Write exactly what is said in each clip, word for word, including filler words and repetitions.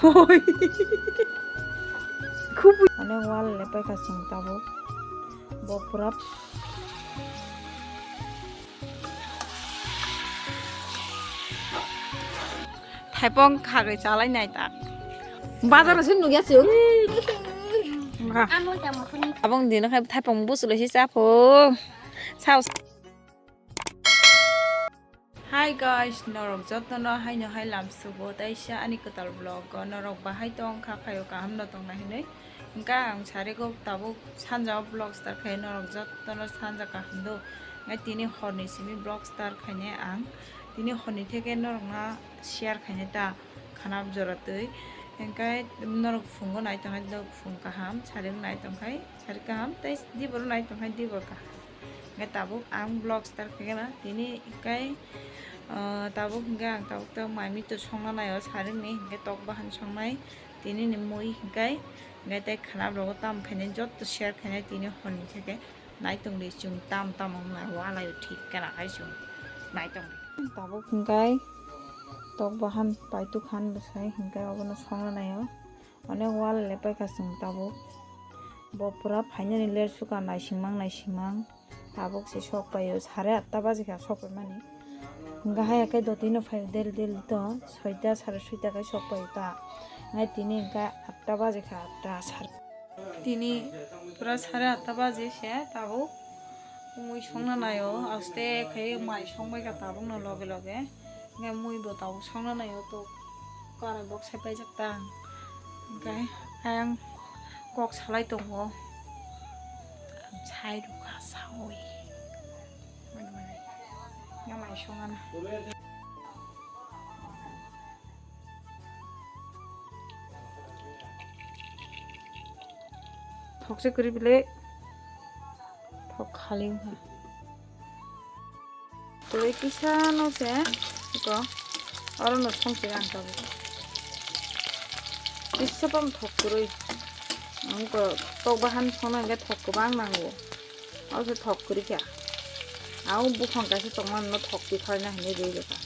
Oi. Khub. Mane wal lepai kha chwng tabuk. Bo pura thaipong khagwi chalai nai ta. Bazar se nugya se. Amo tamo khani. Abong dino khai thaipong busulo se chapo. Sao. Hi guys, norok jotono haino hai lamsugo, taisa ani kwtal vlog o norok bahai tong kha, khayo kaham no tong nai hinwi. Hwnkhe ang sarigo tabuk sanja o vlog start khai, norok jotono sanja kaham do. Ngai tini horni simi vlog start khainai ang, tini horni theke norokno share khainai ta khana jora twi. Hwnkhe norok phungo nai tong khai, phung kaham sari nai tong khai. Sari kaham tei diboro nai tong khai dibor kaham. Hingke tabuk ang vlog start khaikhe na tini hingke, ah, tabuk hingke ang tabuk tabuk mai mitu songna naio saringni hingke tok bahan songnai tini ni mui hingke, hingke tei khana rok tam khainai jotto share khainai tini horni theke nai tongdi chwng tam tam wng nai walai o thik kana khai chwng nai tongdi. Tabuk hingke tok bahan paitu khan bwsai hingke obono songna naio. Onek wal lepai kha chwng tabuk. Bo pura phainani ler suka naisingmang naisingmang. Tabuk se sok paio, sare atta baji kha sok paimani. Hingke haya khe dotino phaio del del to, soita sare soita khe sok paio ta. Ngai tini hingke atta baji kha, atta sare. Tini pura sare atta baji se tabuk. Mui songna naio, aste khe mai songbai kha tabukno loge loge. Hingke mui bo tabuk songna naio to, karai bok sai paijak ta ang. Hingke ayang kok salai tongo. Ang sai rwkha saui. Mane mane. Nga mai songana. Thokse kwrwi bile thok khali wngkha. Tei kisa no se iko oro no song se ang tabuk. Kisa pang thok kwrwi. Ang ko tok bahan songna hingke thok kwbang nango. Abo se thok kwrwi kha. Ang buphang kaisa tongmani no thok twi khalina hinwi rwi rwkha.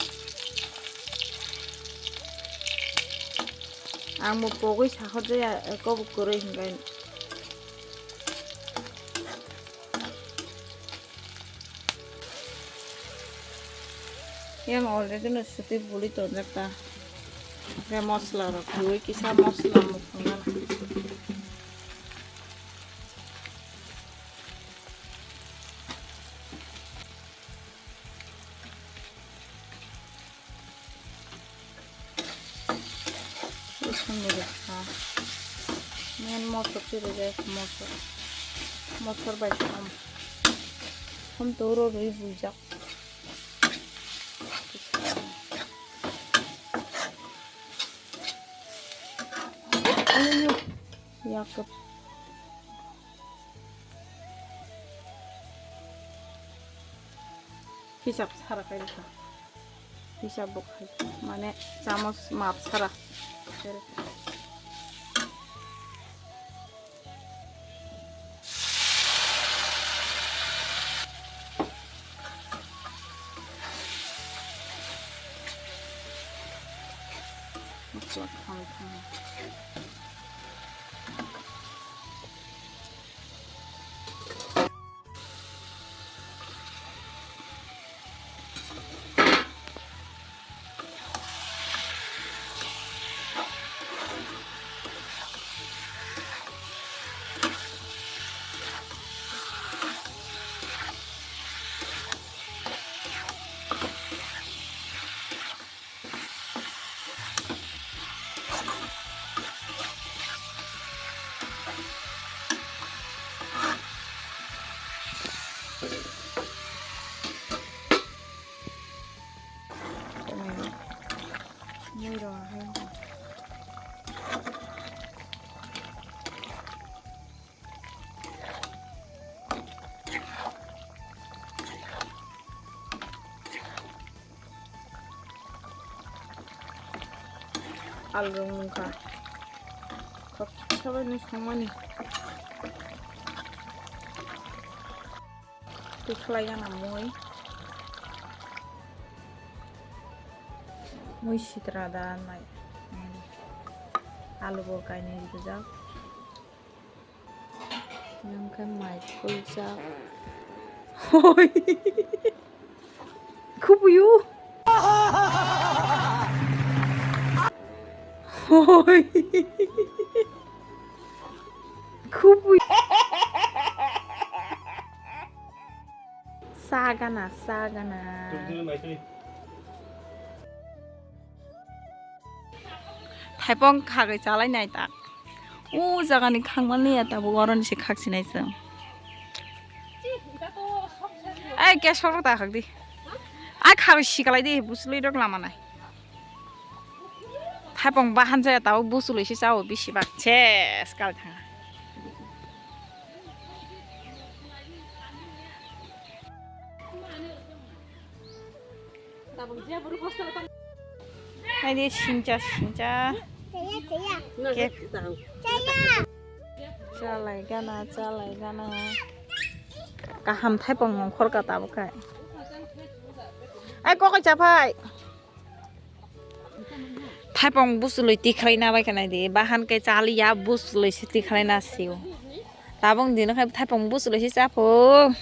Ang bo pogwi sakhot jaya, kobo kwrwi hinkai. Yang already no suti buli tonjak ta. Khe mosla rok, twi kisa mosla mukhungo. Rosong ni rikha. Main mosor se rijak, mosor. Mosor bai kham. Kham to ro rwi buijak. Ayo, yak. Hisab sara kai rikha. Hisab bo khai. Mane chamos map sara. Mui rok ahai. Alrok nungkha. Khaksa bai ni songmani. Twi khlai gana mui. Mui sitra da nai. Alu bo kainwi rijak. Yang khe mai phuljak. Hoi. Khubuyu. Hoi. Khubuyu. Sagana, sagana. Thaipong khagwi chalai nai ta. O jagani khangmani ya tabuk oroni se khaksinai chwng. Ai kesoro ta khakdi. Ai khagwi sikalai di buslui rok lama nai. Thaipong bahan jaya tabuk buslui se chao bisi bak ses kal thanga. Naidi sincha sincha. Chalai gana, chalai gana. Kaham thaipong nongkhor ka tabuk khai. Ai kokoi chaphai. Thaipong busului tikhlai na bai khanai di. Bahan khe chaliya busului se tikhlai na sio. Tabung dino khai thaipong busului se chapho.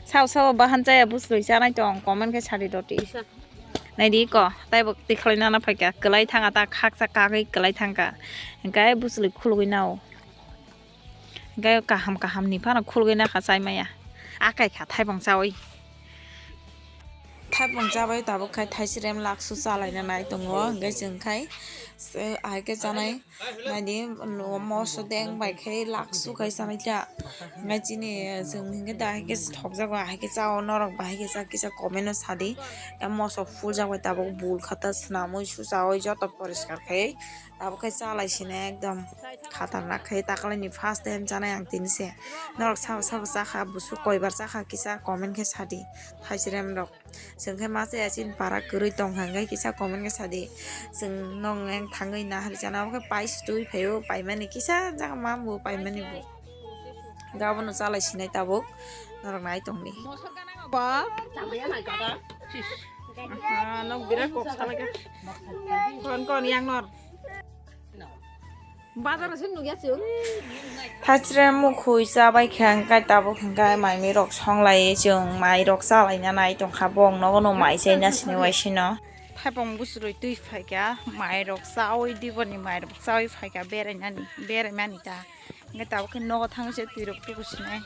Sao sao bahan chaya busului chanai tong comment khe sadi doti. Naidi ko taibo tikhlai nana phaikha kwlai thanga ta khaksa kagwi kwlai thangkha. Hingkai busului khulugwi nao. Hingkai kaham kaham ni phano khulugwi nakha chaimaya. Akai kha thaipong chawi. Thaipong chabai tabuk khai thaisirem laksu chalaina nai tongo. Hingkai chwng khai se ahai khe chanai. Naidi, no, moso deng bai khe laksu kai sanai kha. Ngai chini chwng hinkhe da hai khe thokjago, hai khe chao norok ba hai khe cha kisa comment o sadi. Ya moso fuljak bai tabuk bul khata swnamwi suchawi joto poriskar khai. Tabuk khai chalai sini ekdom khatarnak khai taklaini first time chanai ang tini se. Norok sabo sabo chakha busu koibar chakha kisa comment khe sadi. Thaisirem rok. Chwng khe ma chaya chini para kwrwi tong kha, hwnkhe kisa comment khe sadi. Chwng nong yang thangwi nahar chana, omo khe pais twi phaio, paimani kisa jaga ma bo paimani bo. Hwnkhe abono chalai sinai tabuk, norok nai tongdi. Aha, nok birat kok salai kha. Kon kon yang nor. Bazar se nugya chwng. Thachre mukhui chabai kha hwnkhe tabuk hwnkhe maimi rok songlai chwng mai rok chalai na nai tongkha bong nogo no mai chaina sini waisino. Thaipong busurui twi phaikha mai rok chawi diboni mai rok chawi phaikha berai nani berai mani ta hwnkhe tabuk khe nogo thang se twi rok tuku sinai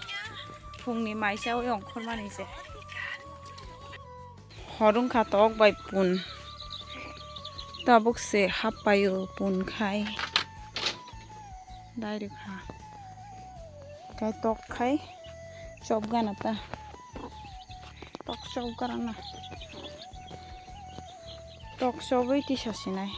phungni mai chawi ongkhor mani se. Hor wngkha tok bai pun. Tabuk se happaio pun khai. Dai rwkha. Kai tok khai chop gana ta. Tok chop gana na. Tok chobwi tisa sinai.